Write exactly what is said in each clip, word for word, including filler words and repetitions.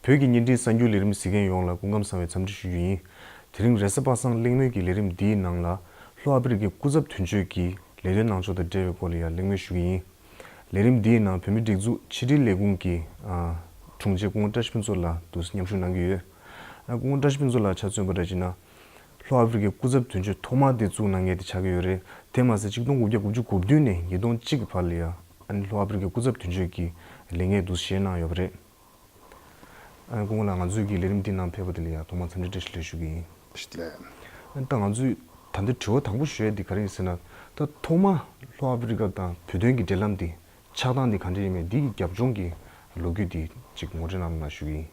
བོད་ཀྱི་བརྙན་འཕྲིན་གསར་འགྱུར་ལས་རིམ་གཟིགས་མཁན་ཡོངས་ལ་སྐུ་ཁམས་བཟང་བའི་འཚམས་འདྲི་ཞུ་རྒྱུ་ཡིན། དེ་རིང་རེས་གཟའ་པ་སངས་གླེང་མོལ་གྱི་ལས་རིམ་འདིའི་ནང་ལ། ལྷོ་ཨ་ཕི་རི་ཀའི་སྐུ་ཚབ་དོན་གཅོད་ཀྱི་ལས་དོན་གནང་ཕྱོགས་དང་འབྲེལ་བའི་སྐོར་ལ་ཡང་གླེང་མོལ་ཞུ་གི་ཡིན། ལས་རིམ་འདིའི་ནང་བོད་མིའི་སྒྲིག་འཛུགས་ཕྱི་དྲིལ་ལས་ཁུངས་ཀྱི་ཨ་དྲུང་ཆེ་སྐུ་ངོ་བཀྲ་ཤིས་ཕུན་ཚོགས་ལགས་དུ་མཉམ་ཞུགས་གནང་གི་ཡོད། ཨ་སྐུ་ངོ་བཀྲ་ཤིས་ཕུན་ཚོགས་ལགས་ཆ་མཚོན་པ་འདྲ་བྱས་ན། ལྷོ་ཨ་ཕི་རི་ཀའི་སྐུ་ཚབ་དོན་གཅོད་ཐོག་མ་དེ་བཙུགས་གནང་མཁན་དེ་ཆགས་ཀྱི་ཡོད་རེད། དེ་མ་ཟད་གཅིག་སྟོང་དགུ་བརྒྱ་དགུ་བཅུ་གོ་བདུན་ནས་ཉིས་སྟོང་གཅིག་གི་བར་ལ་ཡང་ཨ་ནི་ལྷོ་ཨ་ཕི་རི་ཀའི་སྐུ་ཚབ་དོན་གཅོད་ཀྱི་ལས་འགན་དུ་བཞེས་གནང་ཡོད་པ་རེད། ཨ་ནི་སྐུ་ངོ་ལགས་ང་ཚོའི་གི་ལས་རིམ་འདི་ནང་ཕེབས་པ་དེ་ལ་ཡང་ཐོག་མར་འཚམས་འདྲི་བཀྲ་ཤིས་བདེ་ལེགས་ཞུ་གི་ཡིན། ཞུ་ལེ། ཨ་ནི་ད་ང་ཚོས་ད་ལྟ་དྲི་བ་དང་པོ་ཞུ་ཡས་འདི་ག་རེ་ཡིན་ཟེར་ན། ད་ཐོག་མར་ལྷོ་ཨ་ཕི་རི་ཀ་དང་བོད་དོན་གྱི་འབྲེལ་ལམ་འདི་ཆགས་སྟངས་འདི་ག་འདྲ་ཡིན་མིན་འདི་གི་རྒྱབ་ལྗོངས་ཀྱི་ལོ་རྒྱུས་འདི་ཅིག་ངོ་སྤྲོད་གནང་རོགས་གནང་ཞུ་གི་ཡིན།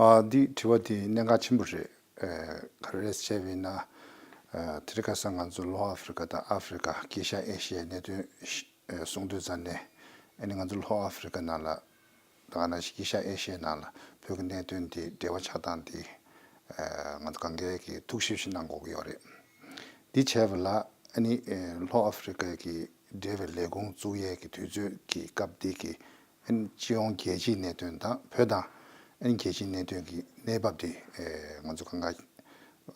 ཨ་འདི་དྲི་བ་འདི་གནད་འགག་ཆེན་པོ་རེད། ཨེ་ག་རེ་རེད་ཟེར་བས་ན། ཨ་དེ་རིང་ཁ་སང་ང་ཚོ་ལྷོ་ཨ་ཧྥི་རི་ཀ་དང་ཨ་ཧྥི་རི་ཀ་དཀྱིལ་ཤར་ཨེ་ཤི་ཡའི་གནད་དོན་ཞིག་ཨེ་གསུང་དུས་ཙམ་ནས། ཨ་ནི་ང་ཚོ་ལྷོ་ཨ་ཧྥི་རི་ཀ་ནང་ལ་ད་ག་ནང་བཞིན་དཀྱིལ་ཤར་ཨེ་ཤི་ཡའི་ནང་ལ་བོད་ཀྱི་གནད་དོན་འདི་འབྲེལ་བ་ཆགས་སྟངས་འདི་ཨེ་ང་ཚོ་གང་གས་ཀྱི་ཐུགས་ཞིབ་ཞིག་གནང་དགོས་ཀྱི་ཡོད་རེད། འདི་བྱས་པ་ལ་ཨ་ནི་ཨེ་ལྷོ་ཨ་ཧྥི་རི་ཀ་གི་འབྲེལ་བའི་ལས་ཁུངས་བཙུགས་ཡས་ཀྱི་དུས་ཚོད་ཀྱི་སྐབས་འདི་གི་ཨ་ནི་སྤྱི་ཡོངས་རྒྱལ་སྤྱིའི་གནད་དོན་དང་བོད་དང་ཨ་ནི་རྒྱལ་སྤྱིའི་གནད་དོན་གྱི་གནས་བབ་དེ་ཨེ་ང་ཚོ་གང་ག་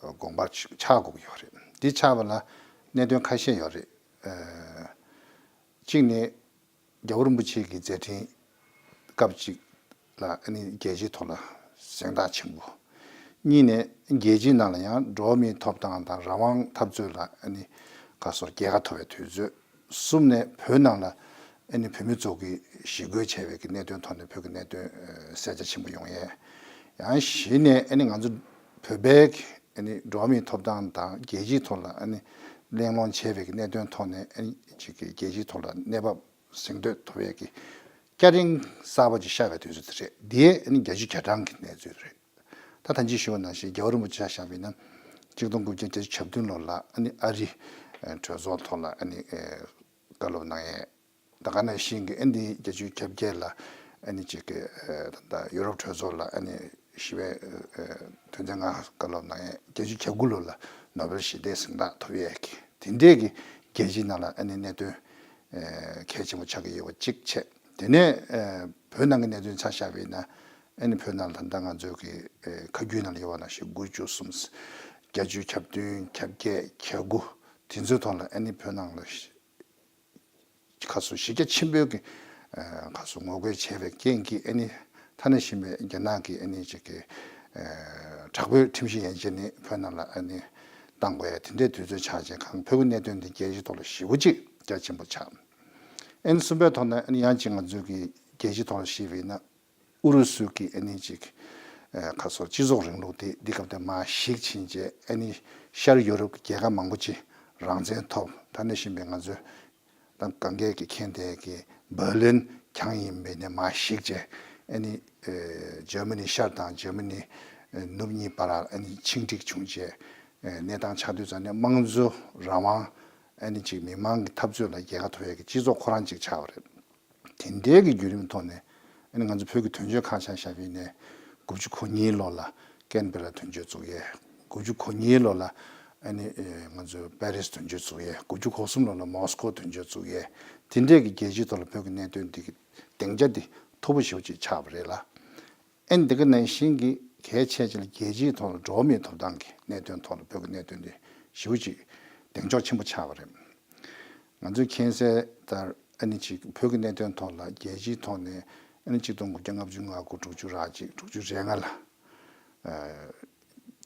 དགོངས་པ་ཆགས་དགོས་ཀྱི་ཡོད་རེད། འདི་ཆགས་པ་ལ་གནད་དོན་ཁ་ཤས་ཡོད་རེད། ཨེ་གཅིག་ནི་རྒྱལ་བ་རིན་པོ་ཆེ་གི་མཛད་འཕྲིན་སྐབས་གཅིག་ལ་ཨ་ནི་རྒྱལ་སྤྱིའི་ཐོག་ལ་གཟེངས་རྟགས་ཆེན་པོ། གཉིས་ནས་རྒྱལ་སྤྱིའི་ནང་ལ་ཡང་འགྲོ་བ་མིའི་ཐོབ་ཐང་དང་རང་དབང་འཐབ་རྩོད་ལ་ཨ་ནི་ག་སོར་རྒྱལ་ཁ་ཐོབ་པའི་དུས་ཚོད། གསུམ་ནས་བོད་ནང་ལ་ཨ་ནི་བོད་མི་ཚོ་གི་ཞི་རྒོལ་བྱས་པའི་གི་གནད་དོན་ཐོག་ནས་བོད་ཀྱི་གནད་དོན་ཨ་གསལ་ཆ་ཆེན་པོ་ཡོང་ཡས། ཡང་བཞི་ནས་ཨ་ནི་ང་ཚོ་བོད་པའི་གི་ཨ་ནི་འགྲོ་བ་མིའི་ཐོབ་ཐང་དང་རྒྱལ་སྤྱིའི་ཐོག་ལ་ཨ་ནི་གླེང་སློང་བྱས་པའི་གི་གནད་དོན་ཐོག་ནས་ཨ་ནི་ཅིག་གི་རྒྱལ་སྤྱིའི་ཐོག་ལ་གནས་བབ་གཟེངས་བསྟོད་ཐོབ་ཡས་ཀྱི་སྐྱ་རེངས་གསར་པ་ཅིག་ཤར་བའི་དུས་ཚོད་དེ་རེད། འདིའི་ཨ་ནི་བརྒྱད་ཅུ་གྱ་གྲངས་ཀྱི་གནས་ཚུལ་རེད། ད་ད་ཅི་ཞུ་བ་ནང་བཞིན་རྒྱལ་བ་རིན་པོ་ཆེ་ཆ་བཞག་པ་ཡིན་ན་གཅིག་སྟོང་དགུ་བརྒྱ་བརྒྱད་ཅུ་གྱ་བདུན་ལོ་ལ་ཨ་ནི་ཨ་རི་གྲོས་ཚོགས་ཐོག་ལ་ཨ་ནི་བཀའ་སློབ་གནང་ཡས། ད་ག་ནང་བཞིན་གྱི་ཨ་ནི་བརྒྱད་ཅུ་གྱ་བརྒྱད་ལ་ཨ་ནི་གཅིག་གི་ད་ལྟ་ཡུ་རོབ་གྲོས་ཚོགས་ལ་ཨ་ནི་ཞི་བའི་དོན་ཚན་ལྔ་བཀའ་སློབ་གནང་ཡས། བརྒྱད་ཅུ་གྱ་དགུ་ལོ་ལ་ནོ་བེལ་ཞི་བདེའི་གཟེངས་རྟགས་ཐོབ་ཡས་ཀྱི་དེ་འདྲས་ཀྱི་རྒྱལ་སྤྱིའི་ནང་ལ་ཨ་ནི་གནད་དོན་གལ་ཆེན་པོ་ཆགས་ཀྱི་ཡོད་པ་གཅིག་བྱས། དེ་ནས་བོད་ནང་གི་གནད་དོན་ཆ་བཞག་པ་ཡིན་ན། ཨ་ནི་བོད་ནང་ལ་ད་ལྟ་ང་ཚོའི་གི་ཨེ་ཁ་རྒྱུན་ནང་ལ་ཡོད་པ་ནང་བཞིན་དགུ་བཅུ་གསུམ། བརྒྱད་ཅུ་གྱ་བདུན། གྱ་བརྒྱད། གྱ་དགུ། དེ་ཚོའི་ཐོག་ལ་ཨ་ནི་བོད་ནང་ལ་ཁ་སོ་གཞི་རྒྱ་ཆེན་པོའི་གི་ཨེ་ཁ་སོ་ངོ་རྒོལ་བྱས་པའི་རྐྱེན་གྱིས་ཨ་ནི་ཐ་ན་ཤི་མེད་རྒྱ་ནག་གི་ཨ་ནི་ཅིག་གི་ཨེ་དྲག་པོའི་ཁྲིམས་ཞིབ་ཡན་ཆད་ནི་བོད་ནང་ལ་ཨ་ནི་བཏང་དགོས་ཡ་དེ་འདྲའི་དུས་ཚོད་ཆགས་རྗེས་གང་བོད་ཀྱི་གནད་དོན་འདི་རྒྱལ་སྤྱིའི་ཐོག་ལ་ཞེ་པོ་ཅིག་རྒྱ་ཆེན་པོ་ཆགས། ཨ་ནི་གསུམ་པའི་ཐོག་ན་ཨ་ནི་ཡང་ཅིག་ང་ཚོའི་གི་རྒྱལ་སྤྱིའི་ཐོག་ལ་ཞེས་པ་ཡིན་ན། ཨུ་རུ་སུ་གི་ཨ་ནི་ཅིག་ཨ་ཁ་སོ་སྤྱི་ཚོགས་རིང་ལུགས་དེ་འདི་སྐབས་དེ་མར་ཞིག་ཕྱིན་རྗེས་ཨ་ནི་ཤར་ཡོ་རོབ་ཀྱི་རྒྱལ་ཁབ་མང་པོ་ཅིག་རང་བཙན་ཐོབ། ད་ནི་བཞིན་པའི་ང་ཚོའི་ད་གང་གས་ཀྱི་མཁྱེན་བསྡད་ཀྱི་འབར་ལིན་གྱང་ཡིན་པའི་ནས་མར་ཞིག་རྗེས་ཨ་ནི་ཨ་འཇར་མ་ནི་ཤར་དང་འཇར་མ་ནི་ཨ་ནུབ་གཉིས་བར་ཨ་ནི་ཆིངས་འགྲིག་བྱུང་རྗེས་ཨ་གནས་སྟངས་ཆགས་དུས་ཙམ་ནས་དམངས་གཙོ་རང་དབང་ཨ་ནི་ཅིག་མི་མང་གི་འཐབ་རྩོད་ལ་རྒྱལ་ཁ་ཐོབ་ཡས་ཀྱི་སྤྱི་ཚོགས་ཁོ་རང་ཅིག་ཆགས་པ་རེད། དེ་འདྲའི་གི་བརྒྱུད་རིམ་ཐོག་ནས་ཨ་ནི་ང་ཚོ་བོད་ཀྱི་དོན་གཅོད་ཁག་ཆ་བཞག་པ་ཡིན་ནའི་དགུ་བཅུ་གོ་གཉིས་ལོ་ལ་ཀན་བེ་ར་དོན་གཅོད་བཙུགས་ཡས། དགུ་བཅུ་གོ་གཉིས་ལོ་ལ་ཨ་ནི་ཨེ་ང་ཚོ་པེ་རིས་དོན་གཅོད་བཙུགས་ཡས། དགུ་བཅུ་གོ་གསུམ་ལོ་ལ་མོ་སི་ཀོ་དོན་གཅོད་བཙུགས་ཡས། དེ་འདྲའི་གི་རྒྱལ་སྤྱིའི་ཐོག་ལ་བོད་ཀྱི་གནད་དོན་འདི་གི་སྡིངས་ཆ་འདི་མཐོ་པོ་ཞེ་པོ་ཅིག་ཆགས་པ་རེད་ལ། ཨ་ནི་འདི་ག་ནང་བཞིན་གྱི་གལ་ཆེ་ཆེ་ལ་རྒྱལ་སྤྱིའི་ཐོག་ལ་འགྲོ་བ་མིའི་ཐོབ་ཐང་གི་གནད་དོན་ཐོག་ལ་བོད་ཀྱི་གནད་དོན་དེ་ཞེ་པོ་ཅིག་གདེང་འཇོག་ཆེན་པོ་ཆགས་པ་རེད། ང་ཚོས་མཁྱེན་གསལ་ལྟར་ཨ་ནི་ཅིག་བོད་ཀྱི་གནད་དོན་ཐོག་ལ་རྒྱལ་སྤྱིའི་ཐོག་ནས་ཨ་ནི་གཅིག་སྟོང་དགུ་བརྒྱ་ལྔ་བཅུ་ང་དགུ་དྲུག་ཅུ་རེ་གཅིག་དྲུག་ཅུ་རེ་ལྔ་ལ་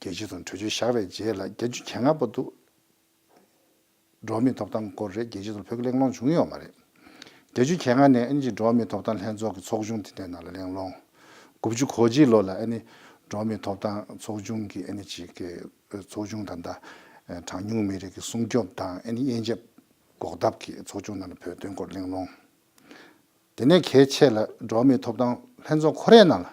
རྒྱལ་སྤྱིའི་ཐོག་གྲོས་ཆོད་བཞག་པའི་རྗེས་ལ་བརྒྱད་ཅུ་གྱ་ལྔ་བར་དུ། འགྲོ་བ་མིའི་ཐོབ་ཐང་སྐོར་རེད་རྒྱལ་སྤྱིའི་ཐོག་བོད་ཀྱི་གླེང་སློང་བྱུང་ཡོད་མ་རེད། བརྒྱད་ཅུ་གྱ་ལྔ་ནས་ཨ་ནི་ཅིག་འགྲོ་བ་མིའི་ཐོབ་ཐང་ལྷན་ཚོགས་ཀྱི་ཚོགས་ཆུང་དེ་འདྲའི་ནང་ལ་གླེང་སློང་། དགུ་བཅུ་གོ་གཅིག་ལོ་ལ་ཨ་ནི་འགྲོ་བ་མིའི་ཐོབ་ཐང་ཚོགས་ཆུང་གི་ཨ་ནི་ཅིག་གི་ཚོགས་ཆུང་ད་ལྟ་གྲངས་ཉུང་མི་རིགས་ཀྱི་སྲུང་སྐྱོབ་དང་ཨ་ནི་དབྱེ་འབྱེད་འགོག་ཐབས་ཀྱི་ཚོགས་ཆུང་ནང་ལ་བོད་དོན་སྐོར་གླེང་སློང་། དེ་ནས་གལ་ཆེ་ལ་འགྲོ་བ་མིའི་ཐོབ་ཐང་ལྷན་ཚོགས་ཁོ་རའི་ནང་ལ་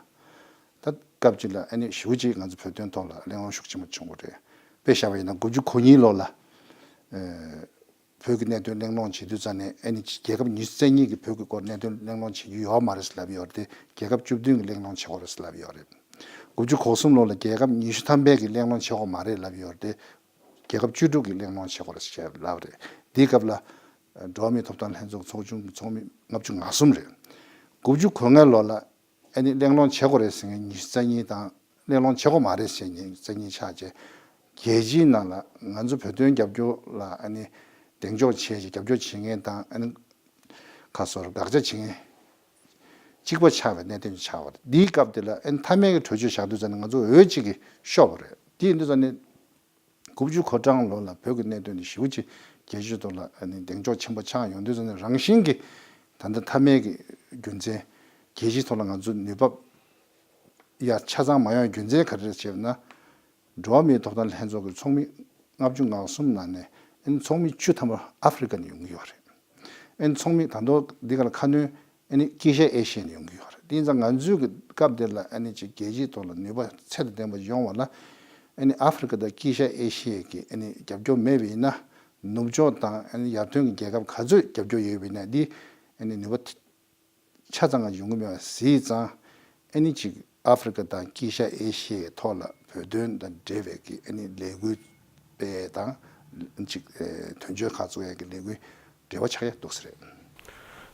ད་སྐབས་ཅིག་ལ་ཨ་ནི་ཞེ་པོ་ཅིག་ང་ཚོ་བོད་དོན་ཐོག་ལ་གླེང་སློང་ཤུགས་ཆེན་པོ་བྱུང་བ་རེད། དཔེ་བཞག་པ་ཡིན་ན་དགུ་བཅུ་གོ་གཉིས་ལོ་ལ་ཨེ་བོད་ཀྱི་གནད་དོན་གླེང་སློང་བྱེད་དུས་ཙམ་ནས་ཨ་ནི་རྒྱལ་ཁབ་ཉི་ཤུ་རྩ་གཉིས་ཀྱིས་བོད་ཀྱི་སྐོར་གནད་དོན་གླེང་སློང་བྱེད་རྒྱུ་ཡོད་མ་རེད་ཟེར་ལབ་ཡོད་རེད་དེ་རྒྱལ་ཁབ་བཅུ་བདུན་གྱིས་གླེང་སློང་བྱེད་དགོས་རེད་ཟེར་ལབ་ཡོད་རེད། དགུ་བཅུ་གོ་གསུམ་ལོ་ལ་རྒྱལ་ཁབ་ཉི་ཤུ་ཐམ་པས་ཀྱིས་གླེང་སློང་བྱེད་དགོས་མ་རེད་ལབ་ཡོད་རེད་དེ། རྒྱལ་ཁབ་བཅུ་དྲུག་གིས་གླེང་སློང་བྱེད་དགོས་རེད་ཟེར་ལབ་རེད། འདིའི་སྐབས་ལ་འགྲོ་བ་མིའི་ཐོབ་ཐང་ལྷན་ཚོགས་ཚོགས་ཆུང་གི་ཚོགས་མི་ལྔ་བཅུ་ང་གསུམ་རེད། དགུ་བཅུ་གོ་ལྔ་ལོ་ལ་ ཨ་ནི་གླེང་སློང་བྱེད་དགོས་རེད་ཟེར་མཁན་ཉི་ཤུ་རྩ་གཉིས་དང་གླེང་སློང་བྱེད་དགོས་མ་རེད་ཟེར་མཁན་ཉི་ཤུ་རྩ་གཉིས་ཆགས་བྱས། རྒྱལ་སྤྱིའི་ནང་ལ་ང་ཚོ་བོད་དོན་རྒྱབ་སྐྱོར་ལ་ཨ་ནི་གདེང་འཇོག་བྱས་བྱས་རྒྱབ་སྐྱོར་བྱེད་མཁན་དང་ཨ་ནི་ཁ་སོར་དགག་བྱ་བྱེད་མཁན་གཅིག་པ་ཆགས་པའི་གནད་དོན་ཆགས་པ་རེད། འདིའི་སྐབས་དེ་ལ་ཨ་ནི་མཐའ་མའི་གི་གྲོས་ཆོད་བཞག་དུས་ཙམ་ནས་ང་ཚོ་འོས་གཅིག་གིས་ཤོར་བ་རེད། དེ་ཡིན་དུས་ཙམ་ནས། དགུ་བཅུ་གོ་གྲངས་ལོ་ལ་བོད་ཀྱི་གནད་དོན་དེ་ཞེ་པོ་ཅིག་རྒྱལ་སྤྱིའི་ཐོག་ལ་ཨ་ནི་གདེང་འཇོག་ཆེན་པོ་ཆགས་ཡོང་དུས་ཙམ་ནས། རང་བཞིན་གྱིས་ད་ལྟ་མཐའ་མའི་གི་རྒྱུ་མཚན། རྒྱལ་སྤྱིའི་ཐོག་ལ་ང་ཚོ་ནུས་པ་ཡར་ཆ་ཚང་མ་ཡོང་རྒྱུ་མཚན་ག་རེ་རེད་ཅེ་ན། འགྲོ་བ་མིའི་ཐོབ་ཐང་ལྷན་ཚོགས་ཀྱི་ཚོགས་མི་ལྔ་བཅུ་ང་གསུམ་ནང་ནས་ཨ་ནི་ཚོགས་མི་བཅུ་ཐམ་པ་ཨ་ཧྥེ་རི་ཀ་ནས་ཡོང་གི་ཡོད་རེད། ཨ་ནི་ཚོགས་མི་ད་དུང་འདི་ག་ལ་ཁ་སྣོན་ཨ་ནི་དཀྱིལ་ཤར་ཨེ་ཤི་ཡ་ནས་ཡོང་གི་ཡོད་རེད། དེ་ཡིན་ཙང་ང་ཚོའི་གི་སྐབས་དེ་ལ་ཨ་ནི་ཅིག་རྒྱལ་སྤྱིའི་ཐོག་ལ་ནུས་པ་ཚད་དང་ལྡན་པ་ཡོང་བ་ལ། ཨ་ནི་ཨ་ཧྥེ་རི་ཀ་དང་དཀྱིལ་ཤར་ཨེ་ཤི་ཡ་གི་ཨ་ནི་རྒྱབ་སྐྱོར་མེད་པ་ཡིན་ན། ནུབ་ཕྱོགས་དང་ཨ་ནི་ཡར་ཐོན་གྱི་རྒྱལ་ཁབ་ག་ཚོད་རྒྱབ་སྐྱོར་ཡོད་པ་ཡིན་ན། འདི་ཨ་ནི་ནུས་པ་ཆ་ཚང་ཡོང་གི་མེད་པ་གཟིགས་ཙང་། ཨ་ནི་ཅིག་ཨ་ཧྥེ་རི་ཀ་དང་དཀྱིལ་ཤར་ཨེ་ཤི་ཡའི་ཐོག་ལ་བོད་དོན་དང་འབྲེལ་བའི་གི་ཨ་ནི་ལས་འགུལ་སྤེལ་དང་། ཅིག་ཨེ་དོན་གཅོད་ཁག་བཙུགས་ཡས་ཀྱི་ལས་འགུལ་འབྲེལ་བ་ཆགས་ཡ་འདུག་ས་རེད།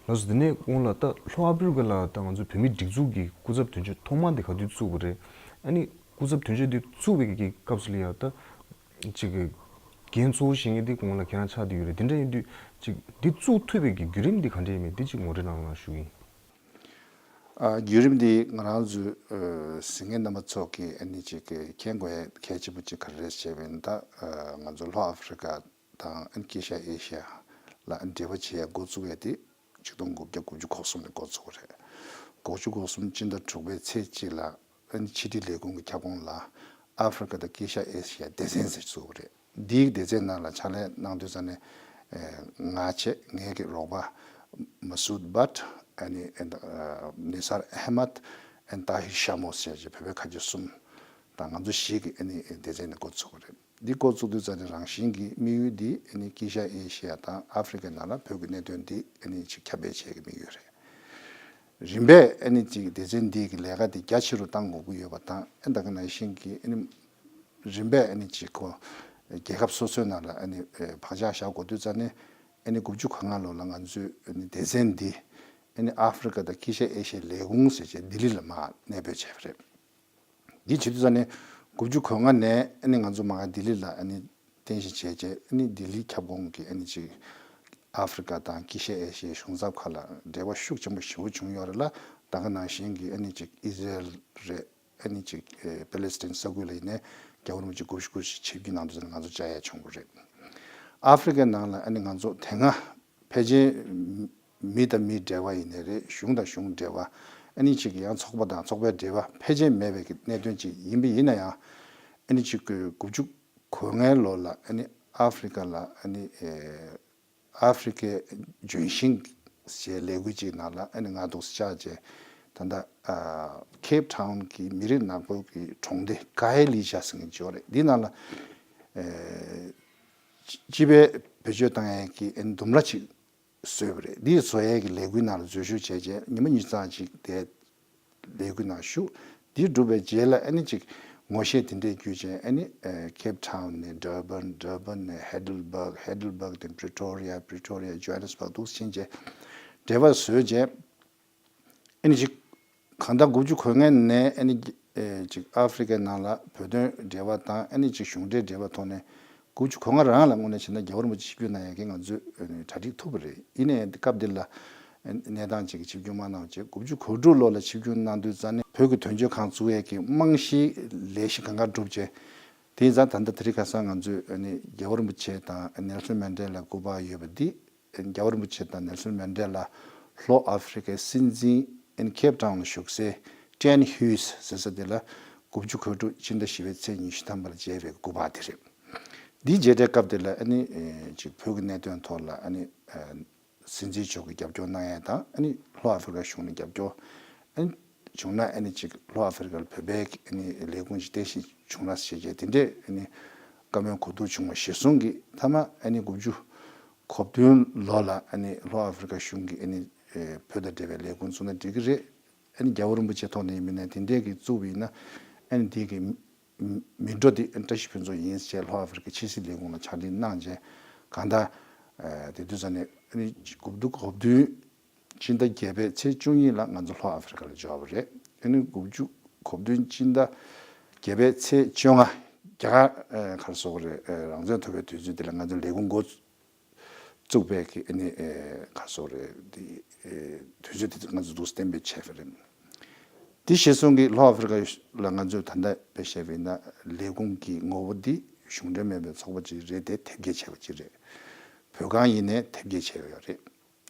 ལགས་སོ། དེ་ནས་གོང་ལ་ད་ལྷོ་ཨ་ཧྥེ་རི་ཀ་ལ་ད་ང་ཚོའི་བོད་མིའི་སྒྲིག་འཛུགས་ཀྱི་སྐུ་ཚབ་དོན་གཅོད་ཐོག་མ་དེ་ག་དུས་བཙུགས་པ་རེད། ཨ་ནི་སྐུ་ཚབ་དོན་གཅོད་དེ་བཙུགས་པའི་གི་སྐབས་སུ་ལ་ཡ་ད་ཅིག་གི་འགན་གཙོ་བོ་བཞེས་མཁན་དེ་གོང་ལ་ཁྱེད་རང་ཆགས་བསྡད་ཡོད་རེད། དེ་འདྲ་ཡིན་དུས་ཅིག་འདི་བཙུགས་ཐུབ་པའི་གི་བརྒྱུད་རིམ་འདི་ག་འདྲ་ཡིན་མིན་འདི་ཅིག་ངོ་སྤྲོད་གནང་རོགས་གནང་ཞུ་གི་ཡིན། ཨ། བརྒྱུད་རིམ་འདི་ང་རང་ཚོའི་ཨ་གཟིགས་མཁན་རྣམ་པ་ཚོ་གིས་ཨ་ནི་ཅིག་གི་མཁྱེན་དགོས་ཡ་གལ་ཆེན་པོ་ཅིག་ག་རེ་རེད་ཞེས་པ་ཡིན་ན། ད་ཨ་ང་ཚོ་ལྷོ་ཨ་ཧྥེ་རི་ཀ་དང་ཨ་ནི་དཀྱིལ་ཤར་ཨེ་ཤི་ཡ་ལ་ཨ་ནི་འབྲེལ་བ་བྱེད་ཡ་འགོ་བཙུགས་ཡ་དེ་ཆིག་སྟོང་དགུ་བརྒྱ་དགུ་བཅུ་གོ་གསུམ་ནས་འགོ་བཙུགས་པ་རེད། དགུ་བཅུ་གོ་གསུམ་སྤྱི་ཟླ་དྲུག་པའི་ཚེས་གཅིག་ལ་ཨ་ནི་ཕྱི་དྲིལ་ལས་ཁུངས་ཀྱི་ཁྱབ་ཁོངས་ལ་ཨ་ཧྥེ་རི་ཀ་དང་དཀྱིལ་ཤར་ཨེ་ཤི་ཡ་སྡེ་ཚན་ཟེར་བཙུགས་པ་རེད། འདིའི་སྡེ་ཚན་ནང་ལ་ཕྱག་ལས་གནང་དུས་ཙམ་ནས། ཨེ་ང་བྱས། ངའི་གི་རོགས་པ་མ་སུད་བྷཊ། ཨ་ནི་ཨེ་ད་ནི་སར་ཨ་ཧེ་མད། ཨེ་ཏཱ་ཧིར་ཤ་མོ་ཟེར་བྱས་བོད་པའི་ཁ་ཆེ་གསུམ་དང་ང་ཚོ་བཞི་གི་ཨ་ནི་སྡེ་ཚན་ནས་འགོ་བཙུགས་པ་རེད། འདི་འགོ་བཙུགས་དུས་ཙམ་ནས་རང་བཞིན་གྱི་དམིགས་ཡུལ་འདི་ཨ་ནི་དཀྱིལ་ཤར་ཨེ་ཤི་ཡ་དང་ཨ་ཧྥེ་རི་ཀའི་ནང་ལ་བོད་ཀྱི་གནད་དོན་འདི་ཨ་ནི་ཅིག་ཁྱབ་སྤེལ་བྱེད་ཀྱི་དམིགས་ཡུལ་རེད། རིམ་པས་ཨ་ནི་ཅིག་སྡེ་ཚན་འདི་གི་ལས་ཀ་འདི་རྒྱ་ཆེ་རུ་གཏང་དགོས་ཀྱི་ཡོད་པ་དང་། ཨ་ད་ག་ནང་བཞིན་གྱི་ཨ་ནི་རིམ་པས་ཨ་ནི་ཅིག་ཁོ་རྒྱལ་ཁབ་སོ་སོའི་ནང་ལ་ཨ་ནི་བག་ཆགས་བཞག་དགོས་དུས་ཙམ་ནས། ཨ་ནི་དགུ་བཅུ་གོ་ལྔ་ལོ་ལ་ང་ཚོས་ཨ་ནི་སྡེ་ཚན་འདི་ཨ་ནི་ཨ་ཧྥེ་རི་ཀ་དང་དཀྱིལ་ཤར་ཨེ་ཤི་ཡའི་ལས་ཁུངས་ཟེར་བྱས་ལྡི་ལི་ལ་མར་གནས་སྤོས་བྱས་པ་རེད། འདི་བྱེད་དུས་ཙམ་ནས་དགུ་བཅུ་གོ་ལྔ་ནས་ཨ་ནི་ང་ཚོ་མར་ལྡི་ལི་ལ་ཨ་ནི་རྟེན་གཞི་བྱས་བྱས། ཨ་ནི་ལྡི་ལི་ཁྱབ་ཁོངས་ཀྱི་ཨ་ནི་ཅིག་ཨ་ཧྥེ་རི་ཀ་དང་དཀྱིལ་ཤར་ཨེ་ཤི་ཡའི་གཞུང་ཚབ་ཁག་ལ་འབྲེལ་བ་ཤུགས་ཆེན་པོ་ཞེ་པོ་བྱུང་ཡོད་རེད་ལ། ད་ག་ནང་བཞིན་གྱི་ཨ་ནི་ཅིག་ཨི་ཟི་རེལ་རེད། ཨ་ནི་ཅིག་ཨེ་པེ་ལེ་སི་ཐན་ས་ཁུལ་ལ་ཡིན་ནའི་རྒྱལ་བ་རིན་པོ་ཆེ་དགུ་བཞུགས་སྐུ་བཞུགས་ཆིབས་བསྒྱུར་གནང་དུས་ཙམ་ནས་ང་ཚོ་བཅར་ཡ་བྱུང་བ་རེད། ཨ་ཧྥེ་རི་ཀའི་ནང་ལ་ཨ་ནི་ང་ཚོ་དེ་སྔ་ཕལ་ཆེར་མི་དང་མི་འབྲེལ་བ་ཡིན་ནའི་རེད། གཞུང་དང་གཞུང་འབྲེལ་བ། ཨ་ནི་ཅིག་ཡང་ཚོགས་པ་དང་ཚོགས་པའི་འབྲེལ་བ་ཕལ་ཆེར་མེད་པའི་གི་གནད་དོན་ཅིག་ཡིན་པ་ཡིན་ན་ཡང་། ཨ་ནི་ཅིག་དགུ་བཅུ་གོ་ལྔའི་ལོ་ལ་ཨ་ནི་ཨ་ཧྥེ་རི་ཀ་ལ་ཨ་ནི་ཨེ་ཨ་ཧྥེ་རི་ཀའི་ལྗོན་ཤིང་ཞེས་ལས་འགུལ་ཅིག་ནང་ལ་ཨ་ནི་ང་འདུག་སེ་བཅར་བྱས། ད་ལྟ་ཨ་ཁེབ་ཊའུན་གྱི་མི་རིགས་ནག་པོ་གི་གྲོང་སྡེ་ཀ་ཧེ་ལི་ཤ་ཟེར་མཁན་ཅིག་ཡོད་རེད། འདི་ནང་ལ་ཨེ་སྤྱི་པའི་བེད་སྤྱོད་བཏང་ཡས་ཀྱི་ཨ་ནི་ལྡུམ་ར་ཅིག་བཟོས་པ་རེད། འདི་བཟོ་ཡས་ཀྱི་ལས་འགུལ་ནང་ལ་འཛུལ་ཞུགས་བྱས་རྗེས་ཉི་མ་ཉི་ཤུ་ཙམ་ཅིག་དེ་ལས་འགུལ་ནང་ཞུགས། འདི་གྲུབ་པའི་རྗེས་ལ་ཨ་ནི་ཅིག་ངོ་ཤེས་དེ་འདྲས་བརྒྱུད་བྱས། ཨ་ནི་ཨེ་ཁེབ་ཊའུན་ནས་ཌར་བན། ཌར་བན་ནས་ཧེ་ཌལ་བྷག་ཧེ་ཌལ་བྷག་ནས་པི་རི་ཊོ་རི་ཡ། པི་རི་ཊོ་རི་ཡ་ཇོ་ཧན་ནེ་སི་བྷག་འདུག་སེ་ཕྱིན་བྱས་འབྲེལ་བ་བཟོས་བྱས། ཨ་ནི་ཅིག་གང་ལྟར་དགུ་བཅུ་གོ་ལྔ་ནས་ཨ་ནི་ཨེ་ཅིག་ཨ་ཧྥེ་རི་ཀའི་ནང་ལ་བོད་དོན་འབྲེལ་བ་དང་། ཨ་ནི་ཅིག་གཞུང་འབྲེལ་འབྲེལ་བ་ཐོག་ནས་དགུ་བཅུ་གོ་ལྔ་རང་ལ་དངོས་གནས་བྱས་ན་རྒྱལ་བ་རིན་པོ་ཆེ་ཆིབས་བསྒྱུར་གནང་ཡག་གི་ང་ཚོས་ཨ་ནི་གྲ་སྒྲིག་ཐུབ་པ་རེད། ཡིན་ནའི་སྐབས་འདི་ལ་ཨ་ནི་གནས་སྟངས་ཅིག་གིས་ཆིབས་བསྒྱུར་མ་གནང་བ་བྱས། དགུ་བཅུ་གོ་དྲུག་ལོ་ལ་ཆིབས་བསྒྱུར་གནང་དུས་ཙམ་ནས་བོད་ཀྱི་དོན་གཅོད་ཁང་བཙུགས་ཡས་ཀྱི་རྨང་གཞིའི་ལས་གཞི་གང་ག་གྲུབ་བྱས། དེ་ཡིན་ཙང་ད་ལྟ་དེ་རིང་ཁ་སང་ང་ཚོས་ཨ་ནི་རྒྱལ་བ་རིན་པོ་ཆེ་དང་ནེལ་སོན་མན་ཌེ་ལ་སྐུ་པར་ཡོད་པ་འདི། རྒྱལ་བ་རིན་པོ་ཆེ་དང་ནེལ་སོན་མན་ཌེ་ལ་ལྷོ་ཨ་ཧྥེ་རི་ཀའི་སྲིད་འཛིན་ཨན་ཁེབ་ཊའུན་ལ་བཞུགས་སའི་ཊེན་ཧུས་ཟེར་ས་དེ་ལ་དགུ་བཅུ་གོ་དྲུག་ཕྱི་ཟླ་བཞི་པའི་ཚེས་ཉི་ཤུ་ཐམ་པ་ལ་མཇལ་བའི་སྐུ་པར་དེ་རེད། འདིའི་མཇལ་འཕྲད་སྐབས་དེ་ལ་ཨ་ནི་ཨེ་ཅིག་བོད་ཀྱི་གནད་དོན་ཐོག་ལ་ཨ་ནི་ཨེ་སྲིད་འཛིན་མཆོག་གིས་རྒྱབ་སྐྱོར་གནང་ཡས་དང་། ཨ་ནི་ལྷོ་ཨ་ཧྥེ་རི་ཀ་གཞུང་ནས་རྒྱབ་སྐྱོར་ཨ་ནི་བྱུང་ན། ཨ་ནི་ཅིག་ལྷོ་ཨ་ཧྥེ་རི་ཀ་ལ་བོད་པའི་ཨ་ནི་ལས་ཁུངས་ཅིག་རྟེན་གཞི་བྱུང་ན་ཞེས་བྱས་དེ་འདྲས་ཨ་ནི་བཀའ་མོལ་གོ་བསྡུར་བྱུང་བ་གཞིར་བཟུང་གིས། མཐའ་མ་ཨ་ནི་དགུ་བཅུ་གོ་བདུན་ལོ་ལ་ཨ་ནི་ལྷོ་ཨ་ཧྥེ་རི་ཀ་གཞུང་གིས་ཨ་ནི་ཨེ་བོད་དང་འབྲེལ་བའི་ལས་ཁུངས་བཙུགས་ན་འགྲིག་གི་རེད། ཨ་ནི་རྒྱལ་བ་རིན་པོ་ཆེ་ཐོག་ནས་ཡིན་མིན་ན་དེ་འདྲས་ཀྱི་བཙུགས་པ་ཡིན་ན། ཨ་ནི་དེ་གི་མི་འགྲོ་དེ་ཨ་ནི་བཀྲ་ཤིས་ཕུན་ཚོགས་ཡིན་ཟེར་ལྷོ་ཨ་ཧྥེ་རི་ཀའི་ཕྱི་སྲིད་ལས་ཁུངས་ལ་ཕྱག་ལས་གནང་རྗེས། གང་ལྟར་ཨ་དེ་དུས་ཙམ་ནས་ཨ་ནི་དགུ་བཅུ་གོ་བདུན་ཕྱི་ཟླ་བརྒྱད་པའི་ཚེས་བཅུ་གཉིས་ལ་ང་ཚོ་ལྷོ་ཨ་ཧྥེ་རི་ཀ་ལ་འབྱོར་བ་རེད། ཨ་ནི་དགུ་བཅུ་གོ་བདུན་སྤྱི་ཟླ་བརྒྱད་པའི་ཚེས་བཅོ་ལྔ། རྒྱ་གར་ཨ་ག་རེ་ཟེར་དགོས་རེད། ཨ་རང་བཙན་ཐོབ་པའི་དུས་ཚོད་དེ་ལ་ང་ཚོ་ལས་ཁུངས་འགོ་བཙུགས་པའི་གི་ཨ་ནི་ཨེ་ག་རེ་ཟེར་དགོས་རེད། དེ་ཨེ་དུས་ཚོད་དེ་ང་ཚོ་འདུག་སེ་གཏན་འབེབས་བྱས་པ་རེད། དེ་གཞིར་བཟུང་གིས་ལྷོ་ཨ་ཧྥེ་རི་ཁ་ལ་ང་ཚོས་ད་ལྟ་དཔེ་བཤད་པ་ཡིན་ན་ལས་ཁུངས་ཀྱི་ངོ་བོ་འདི་གཞུང་འབྲེལ་མིན་པའི་ཚོགས་པ་ཅིག་རེད་དེ་དེབ་སྐྱེལ་བྱས་པ་ཅིག་རེད། བོད་ཁང་ཡིན་ནའི་དེབ་སྐྱེལ་བྱས་ཡོད་རེད།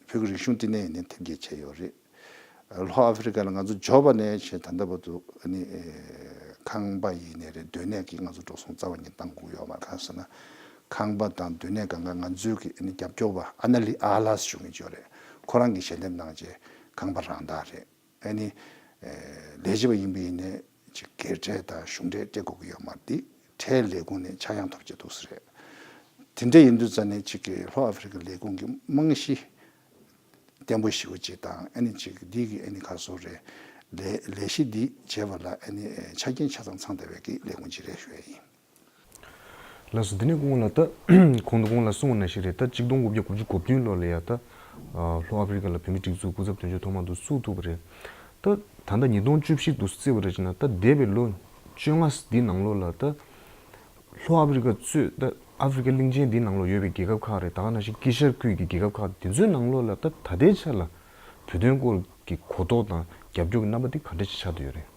བོད་ཀྱི་རིག་གཞུང་བསྟི་གནས་ཡིན་ནའི་དེབ་སྐྱེལ་བྱས་ཡོད་རེད། ལྷོ་ཨ་ཧྥེ་རི་ཁ་ལ་ང་ཚོ་འབྱོར་བ་ནས་བྱས་ད་ལྟ་བར་དུ་ཨ་ནི་ཨེ་ཁང་པ་ཡིན་ནའི་རེད། སྡོད་གནས་ཀྱི་ང་ཚོ་འགྲོ་སོང་རྩ་བ་ཉིད་བཏང་དགོས་ཡོད་མ་རེད། གང་ཟེར་ན་ཁང་པ་དང་སྡོད་གནས་སྒང་ག་ང་ཚོའི་གི་ཨ་ནི་རྒྱབ་སྐྱོར་བ་ཨ་ན་ལི་ཨ་ལཱས་ཞུ་མཁན་ཅིག་ཡོད་རེད། ཁོ་རང་གིས་ཞལ་འདེབས་གནང་བྱས་ཁང་པ་རང་བདག་རེད། ཨ་ནི་ཨེ་ལས་བྱེད་པ་ཡིན་པ་ཡིན་ནའི་ཅིག་སྒེར་ཁྲལ་དང་གཞུང་ཁྲལ་སྤྲད་དགོས་ཀྱི་ཡོད་མ་རེད། དེ་ཁྲལ་ལས་ཁུངས་ནས་ཆག་ཡང་ཐོབ་བྱས་འདུག་ས་རེད། དེ་འདྲ་ཡིན་དུས་ཙ་ནས་ཅིག་གི་ལྷོ་ཨ་ཧྥེ་རི་ཁ་ལས་ཁུངས་ཀྱི་རྨང་གཞི་བརྟན་པོ་ཞེ་པོ་ཅིག་དང་ཨ་ནི་ཅིག་འདི་གི་ཨ་ནི་ག་རེ་ཟེར་དགོས་རེད། ལས་ལས་གཞི་འདི་བྱེད་པ་ལ་ཨ་ནི་ཆ་རྐྱེན་ཆ་ཚང་ཚང་བསྡད་པའི་གི་ལས་ཁུངས་ཅིག་རེད་ཞུ་ཡ་ཡིན། ལགས་སོ། འདི་ནས་གོང་ལ་ད་གོང་དུ་གོང་ལ་གསུངས་པ་ནང་བཞིན་རེད། ད་གཅིག་སྟོང་དགུ་བརྒྱ་དགུ་བཅུ་གོ་བདུན་ལོ་ལ་ཡ་ད་ལྷོ་ཨ་ཧྥེ་རི་ཁ་ལ་བོད་མིའི་སྒྲིག་འཛུགས་སྐུ་ཚབ་དོན་གཅོད་ཐོག་མ་དུ་བཙུགས་ཐུབ་པ་རེད། ད་ད་ལྟ་ཉིས་སྟོང་བཅུ་བཞི་དུ་བརྩིས་པ་རེད་ཅེ་ན་ད་འདས་པའི་ལོ་བཅོ་ལྔ་འདི་ནང་ལོགས་ལ་ད་ལྷོ་ཨ་ཧྥེ་རི་ཁ་གཙོས་ད་ཨ་ཧྥེ་རི་ཁ་གླིང་ཆེན་འདིའི་ནང་ལོགས་ཡོད་པའི་རྒྱལ་ཁབ་ཁག་རེད། ད་ག་ནང་བཞིན་དཀྱིལ་ཤར་ཁུལ་གྱི་རྒྱལ་ཁབ་ཁག་དེ་ཚོའི་ནང་ལོགས་ལ་ད་ད་ལྟའི་ཆ་ལ་བོད་དོན་སྐོར་གྱི་གོ་རྟོགས་དང་རྒྱབ་སྐྱོར་གྱི་རྣམ་པ་འདི་ག་འདྲ་ཞིག་ཆགས་བསྡད་ཡོད་རེད།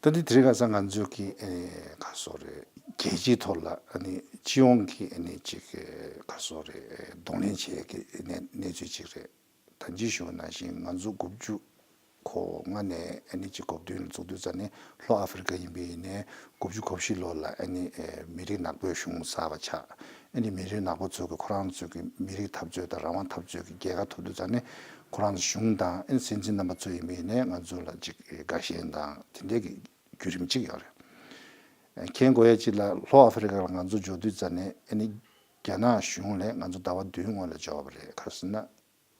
ད་འདི་དེ་རིང་ཁ་སང་ང་ཚོས་ཀྱི་ཨ་ནི་ག་རེ་ཟེར་དགོས་རེད། རྒྱལ་སྤྱིའི་ཐོག་ལ་ཨ་ནི་སྤྱི་ཡོངས་ཀྱི་ཨ་ནི་ཅིག་ག་རེ་ཟེར་དགོས་རེད། གདོང་ལེན་བྱེད་ཀྱི་གནས་གནས་ཚུལ་ཅིག་རེད། ད་ཅི་ཞུ་བ་ནང་བཞིན་ང་ཚོ་དགུ་བཅུ་གོ་ལྔ་ནས་ཨ་ནི་ཅིག་གོ་བདུན་ལ་བཙུགས་དུས་ཙ་ནས་ལྷོ་ཨ་ཧྥེ་རི་ཁ་ཡིན་པ་ཡིན་ནའི་དགུ་བཅུ་གོ་བཞི་ལོ་ལ་ཨ་ནི་ཨེ་མི་རིགས་ནག་པོའི་གཞུང་གསར་པ་ཆགས། ཨ་ནི་མི་རིགས་ནག་པོ་ཚོ་གི་ཁོ་རང་ཚོ་གི་མི་རིགས་འཐབ་རྩོད་དང་རང་དབང་འཐབ་རྩོད་ཀྱི་རྒྱལ་ཁ་ཐོབ་དུས་ཙ་ནས་ཁོ་རང་ཚོ་གཞུང་དང་ཨ་ནི་སྲིད་འཛིན་རྣམ་པ་ཚོ་ཡིན་པ་ཡིན་ནའི་ང་ཚོ་ལ་ཅིག་དགའ་ཞེན་དང་དེ་འདྲའི་གི་བརྒྱུད་རིམ་ཅིག་ཡོད་རེད། མཁྱེན་དགོས་ཡ་ཅིག་ལ་ལྷོ་ཨ་ཧྥེ་རི་ཁ་ལ་ང་ཚོ་འབྱོར་དུས་ཙ་ནས་ཨ་ནི་རྒྱ་ནག་གཞུང་ལས་ང་ཚོ་ཟླ་བ་བདུན་སྔོན་ལ་འབྱོར་བ་རེད། ག་རེ་ཟེར་ན།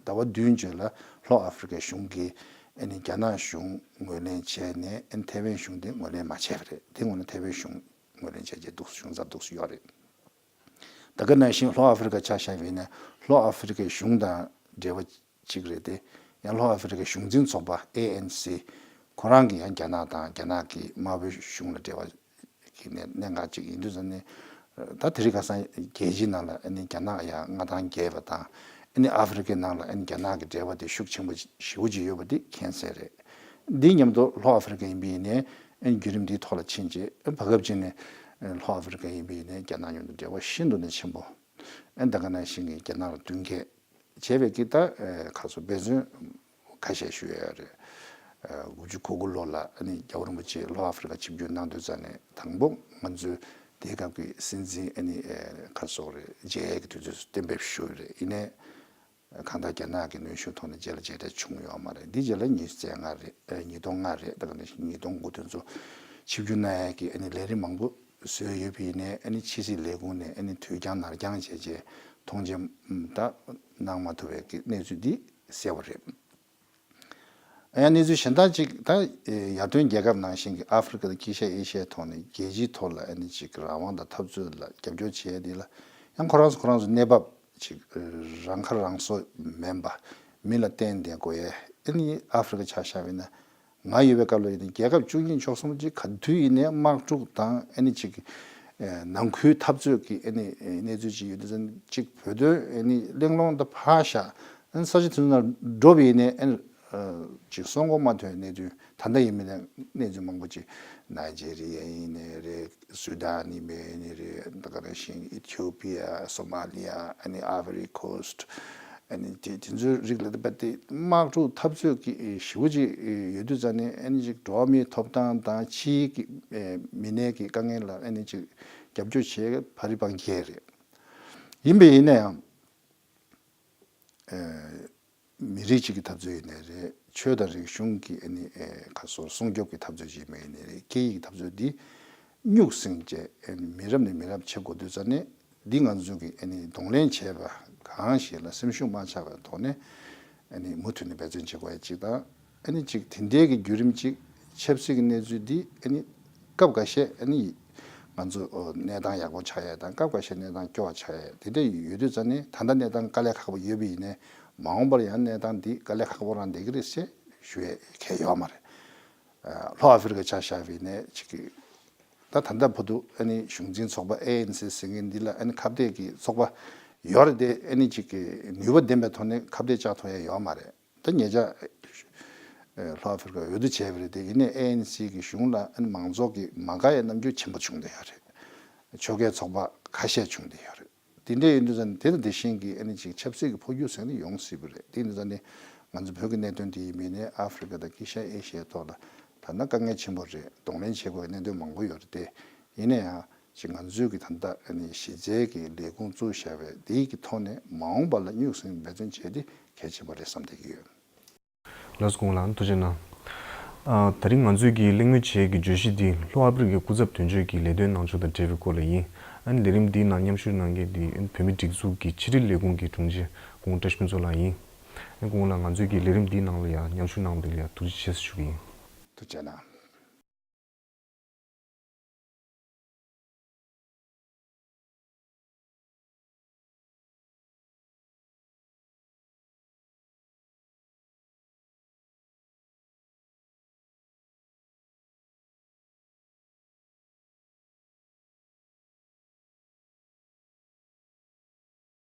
ཟླ་བ་བདུན་རྗེས་ལ་ལྷོ་ཨ་ཧྥེ་རི་ཁའི་གཞུང་གིས་ཨ་ནི་རྒྱ་ནག་གཞུང་ངོས་ལེན་བྱས་ནས་ཨ་ནི་ཐའེ་ཝན་གཞུང་དེ་ངོས་ལེན་མ་བྱས་པ་རེད། དེ་སྔོན་ལ་ཐའེ་ཝན་གཞུང་ངོས་ལེན་བྱས་རྗེས་འདུག་གཞུང་ཚབ་འདུག་ཡོད་རེད། ད་ག་ནང་བཞིན་ལྷོ་ཨ་ཧྥེ་རི་ཁ་ཆ་བཞག་པ་ཡིན་ན་ལྷོ་ཨ་ཧྥེ་རི་ཁའི་གཞུང་དང་འབྲེལ་བ་གཅིག་རེད་དེ། ཡང་ལྷོ་ཨ་ཧྥེ་རི་ཁའི་གཞུང་འཛིན་ཚོགས་པ་ཨེ་ཨེན་སི་ཁོ་རང་གིས་ཡང་རྒྱ་ནག་དང་རྒྱ་ནག་གི་དམར་པོའི་གཞུང་ལ་འབྲེལ་བ་གི་གནད་གནད་འགག་ཅིག་ཡིན་དུས་ཙང་ནས། ད་དེ་རིང་ཁ་སང་རྒྱལ་སྤྱིའི་ནང་ལ་ཨ་ནི་རྒྱ་ནག་ཡང་མངའ་ཐང་རྒྱས་པ་དང་ཨ་ནི་ཨ་ཧྥེ་རི་ཁའི་ནང་ལ་ཨ་ནི་རྒྱ་ནག་གི་འབྲེལ་བ་དེ་ཤུགས་ཆེན་པོ་ཞེ་པོ་ཅིག་ཡོད་པ་དེ་མཁྱེན་གསལ་རེད། འདི་མཉམ་དུ་ལྷོ་ཨ་ཧྥེ་རི་ཁ་ཡིན་པ་ཡིན་ནའི་ཨ་ནི་བརྒྱུད་རིམ་འདིའི་ཐོག་ལ་ཕྱིན་རྗེས་ཨ་བར་སྐབས་ཅིག་ནས་ལྷོ་ཨ་ཧྥེ་རི་ཁ་ཡིན་པ་ཡིན་ནའི་རྒྱ་ནག་མཉམ་དུ་འབྲེལ་བ་ཤིན་ཏུ་ནས་ཆེན་པོ། ཨ་ནི་ད་ག་ནང་བཞིན་གྱི་རྒྱ་ནག་ལ་མདུན་སྐྱོད་བྱས་པའི་གི་ད་ཁ་སོ་དཔེ་མཚོན་ཁ་ཤས་ཞུ་ཡ་ཡོད་རེད། དགུ་བཅུ་གོ་དགུ་ལོ་ལ་ཨ་ནི་རྒྱལ་བ་རིན་པོ་ཆེ་ལྷོ་ཨ་ཧྥེ་རི་ཁ་ཆིབས་བསྒྱུར་གནང་དུས་ཙ་ནས་དང་པོ་ང་ཚོའི་དེའི་སྐབས་ཀྱི་སྲིད་འཛིན་ཨ་ནི་ཁ་སོ་རེད། མཇལ་ཡས་ཀྱི་དུས་ཚོད་གཏན་འབེབས་ཞུས་རེད། ཡིན་ནའི་གང་ལྟར་རྒྱ་ནག་གི་གནོན་ཤུགས་ཐོག་ནས་རྗེས་ལ་མཇལ་འཕྲད་བྱུང་ཡོད་མ་རེད། འདི་རྗེས་ལ་ཉི་ཤུ་རྩ་ལྔ་རེད། ཉིས་སྟོང་ལྔ་རེད། ད་ག་ནང་བཞིན་ཉིས་སྟོང་དགུ་དེ་ཚོ་ཆིབས་བསྒྱུར་གནང་ཡས་ཀྱི་ཨ་ནི་ལས་རིམ་མང་པོ་བཟོས་ཡོད་པ་ཡིན་ནའི་ཨ་ནི་ཕྱི་སྲིད་ལས་ཁུངས་ནས་ཨ་ནི་དུས་འགྱངས་ནར་འགྱངས་བྱས་རྗེས་མཐོང་མཆན་ད་གནང་མ་ཐུབ་པའི་གི་གནས་ཚུལ་འདི་གསལ་བ་རེད། ཡང་གནས་ཚུལ་གཞན་དག་ཅིག་ད་ཡར་ཐོན་རྒྱལ་ཁབ་ནང་བཞིན་གྱི་ཨ་ཧྥེ་རི་ཁ་དང་དཀྱིལ་ཤར་ཨེ་ཤི་ཡའི་ཐོག་ནས་རྒྱལ་སྤྱིའི་ཐོག་ལ་ཨ་ནི་ཅིག་རང་དབང་དང་འཐབ་རྩོད་ལ་རྒྱབ་སྐྱོར་བྱེད་ཡ་འདི་ལ་ཡང་ཁོ་རང་ཚོ་ཁོ་རང་ཚོ་གནས་བབ་ཅིག་རང་ཁ་རང་གསོ་མིན་པ་མི་ལ་བརྟེན་བསྡད་དགོས་ཡ། ཨ་ནི་ཨ་ཧྥེ་རི་ཁ་ཆ་བཞག་པ་ཡིན་ན། ང་ཡོད་པའི་སྐབས་ལ་ཡིན་ན་རྒྱལ་ཁབ་བཅུ་གཉིས་བཅུ་གསུམ་ཅིག་ག་དུས་ཡིན་ནའི་དམག་འཁྲུག་དང་ཨ་ནི་ཅིག་ནང་ཁུལ་འཐབ་རྩོད་ཀྱི་ཨ་ནི་གནས་ཚུལ་ཅིག་ཡོད་དུས་ཙང་ཅིག་བོད་དོན་ཨ་ནི་གླེང་སློང་དང་ཕར་བཞག་ཨ་ནི་ས་ཆ་དེ་ཚོ་ནང་འགྲོ་བ་ཡིན་ནའི་ཨ་ནི་ཅིག་སྲོག་འཁོར་མ་ཐོན་གནས་ཚུལ་ད་ལྟ་ཡིན་མིན་ནའི་གནས་ཚུལ་མང་པོ་ཅིག་ནཱི་ཇེ་རི་ཡ་ཡིན་ནའི་རེད། སུ་དཱན་ཡིན་པ་ཡིན་ནའི་རེད། ད་ག་ནང་བཞིན་ཨི་ཐི་ཡོ་པི་ཡ། སོ་མ་ལི་ཡ། ཨ་ནི་ཨ་ཝ་རི་ཁོ་སི་ཊི། ཨ་ནི་དེ་དེ་ཚོའི་རིགས་ལ་དཔེ་དེ་དམག་འཁྲུག་འཐབ་རྩོད་ཀྱི་ཞེ་པོ་ཅིག་ཡོད་དུས་ཙང་ནས་ཨ་ནི་ཅིག་འགྲོ་བ་མིའི་ཐོབ་ཐང་དང་ཕྱིའི་གི་མི་སྣའི་གི་དཀའ་ངལ་ལ་ཨ་ནི་ཅིག་རྒྱབ་སྐྱོར་བྱེད་བར་རི་སྤང་རྒྱལ་རེད། ཡིན་པ་ཡིན་ན་ཡང་། མི་རིགས་གཅིག་གི་འཐབ་རྩོད་ཡིན་ནའི་རེད། ཆོས་དང་རིག་གཞུང་གི་ཨ་ནི་ཨེ་ཁ་སོར་སྲུང་སྐྱོབ་ཀྱི་འཐབ་རྩོད་ཅིག་མ་ཡིན་ནའི་རེད། སྐད་ཡིག་གི་འཐབ་རྩོད་འདི་སྨྱུག་སྲིང་བཅས་ཨ་ནི་མི་རབས་ནས་མི་རབས་བྱེད་དགོས་དུས་ཙང་ནས་འདི་ང་ཚོ་གི་ཨ་ནི་གདོང་ལེན་བྱས་པ་གང་ཞིག་ལ་སེམས་ཤུགས་མ་ཆག་པའི་ཐོག་ནས་ཨ་ནི་མུ་མཐུད་ནས་འབད་བརྩོན་བྱེད་དགོས་ཡ་གཅིག་དང་། ཨ་ནི་གཅིག་དེ་འདྲའི་གི་བརྒྱུད་རིམ་གཅིག་ཆབ་སྲིད་ཀྱི་གནས་ཚུལ་འདི་ཨ་ནི་སྐབས་འགའ་ཤས་ཨ་ནི་ང་ཚོ་གནས་སྟངས་ཡག་པོ་ཆགས་ཡ་དང་སྐབས་འགའ་ཤས་གནས་སྟངས་སྐྱོ་བ་ཆགས་ཡ་དེ་འདྲ་ཡོད་དུས་ཙང་ནས་ད་ལྟ་གནས་སྟངས་དཀའ་ལས་ཁག་པོ་ཡོད་པ་ཡིན་ནའི་མ་འོངས་པར་ཡང་གནས་སྟངས་འདི་དཀའ་ལས་ཁག་པོ་རང་བསྡད་ཀྱི་རེད་ཟེར་ ཞུ་ཡས་གལ་ཡོད་མ་རེད། ལྷོ་ཨ་ཧྥེ་རི་ཁ་ཆ་བཞག་པ་ཡིན་ནའི་ཅིག་གི་ད་ད་ལྟ་བར་དུ་ཨ་ནི་གཞུང་འཛིན་ཚོགས་པ་ཨེ་ཨེན་སི་ཟེར་མཁན་འདི་ལ་ཨ་ནི་ཁ་གཏད་ཀྱི་ཚོགས་པ་ཡོད་རེད་དེ། ཨ་ནི་ཅིག་གི་ནུས་པ་ལྡན་པའི་ཐོག་ནས་ཁ་གཏད་བཅག་ཐུབ་ཡས་ཡོད་མ་རེད། ད་ཉེ་ཆར་ལྷོ་ཨ་ཧྥེ་རི་ཁ་འོས་བསྡུ་བྱས་པ་རེད་དེ། ཡིན་ནའི་ཨེ་ཨེན་སི་གི་གཞུང་ལ་ཨ་ནི་མང་ཚོགས་ཀྱི་མ་དགའ་ཡས་རྣམ་འགྱུར་ཆེན་པོ་བྱུང་བསྡད་ཡོད་རེད། ཕྱོགས་འགལ་ཚོགས་པ་ཁ་ཤས་བྱུང་བསྡད་ཡོད་རེད། དེ་འདྲ་ཡིན་དུས་ཙང་དེ་དང་དེ་བཞིན་གྱི་ཨ་ནི་ཅིག་ཆབ་སྲིད་ཀྱི་འཕོ་འགྱུར་ཟེར་ནི་ཡོང་སྲིད་པ་རེད། དེ་ཡིན་དུས་ཙང་ནི་ང་ཚོ་བོད་ཀྱི་གནད་དོན་དེ་ཡིན་མིན་ནི་ཨ་ཧྥེ་རི་ཁ་དང་དཀྱིལ་ཤར་ཨེ་ཤི་ཡའི་ཐོག་ལ་ད་ལྟ་དཀའ་ངལ་ཆེན་པོ་རེད། གདོང་ལེན་བྱེད་དགོས་པའི་གནད་དོན་མང་པོ་ཡོད་རེད་དེ། ཡིན་ན་ཡང་ཅིག་ང་ཚོའི་གི་ད་ལྟ་ཨ་ནི་གཞི་རྩའི་གི་ལས་ཁུངས་བཙུགས་བཞག་པའི་དེའི་གི་ཐོག་ནས་མ་འོངས་པ་ལ་སྙུགས་ཟིང་འབད་བརྩོན་བྱས་ཏེ་གལ་ཆེན་པོ་རེད་བསམ་བསྡད་ཀྱི་ཡོད། ལགས་སོ། སྐུ་ངོ་ལགས་ཐུགས་རྗེ་གནང་། ཨ། ད་རིང་ང་ཚོས་ཀྱི་གླེང་མོལ་བྱེད་ཀྱི་བརྗོད་གཞི་འདི་ལྷོ་ཨ་ཕི་རི་ཀའི་སྐུ་ཚབ་དོན་གཅོད་ཀྱི་ལས་དོན་གནང་ཕྱོགས་དང་འབྲེལ་བའི་སྐོར་ལ་ཡིན། ཨ་ནི་ལས་རིམ་འདིའི་ནང་མཉམ་ཞུགས་གནང་མཁན་འདི་ཨ་ནི་བོད་མིའི་སྒྲིག་འཛུགས་ཀྱི་ཕྱི་དྲིལ་ལས་ཁུངས་ཀྱི་དྲུང་ཆེ་སྐུ་ངོ་བཀྲ་ཤིས་ཕུན་ཚོགས་ལགས་ཡིན། ཨ་ནི་སྐུ་ངོ་ལགས་ང་ཚོས་ཀྱི་ལས་རིམ་འདིའི་ནང་ལ་ཡང་མཉམ་ཞུགས་གནང་བ་དེ་ལ་ཡང་ཐུགས་རྗེ་ཆེ་ཞུ་གི་ཡིན། ཐུགས་རྗེ་གནང་།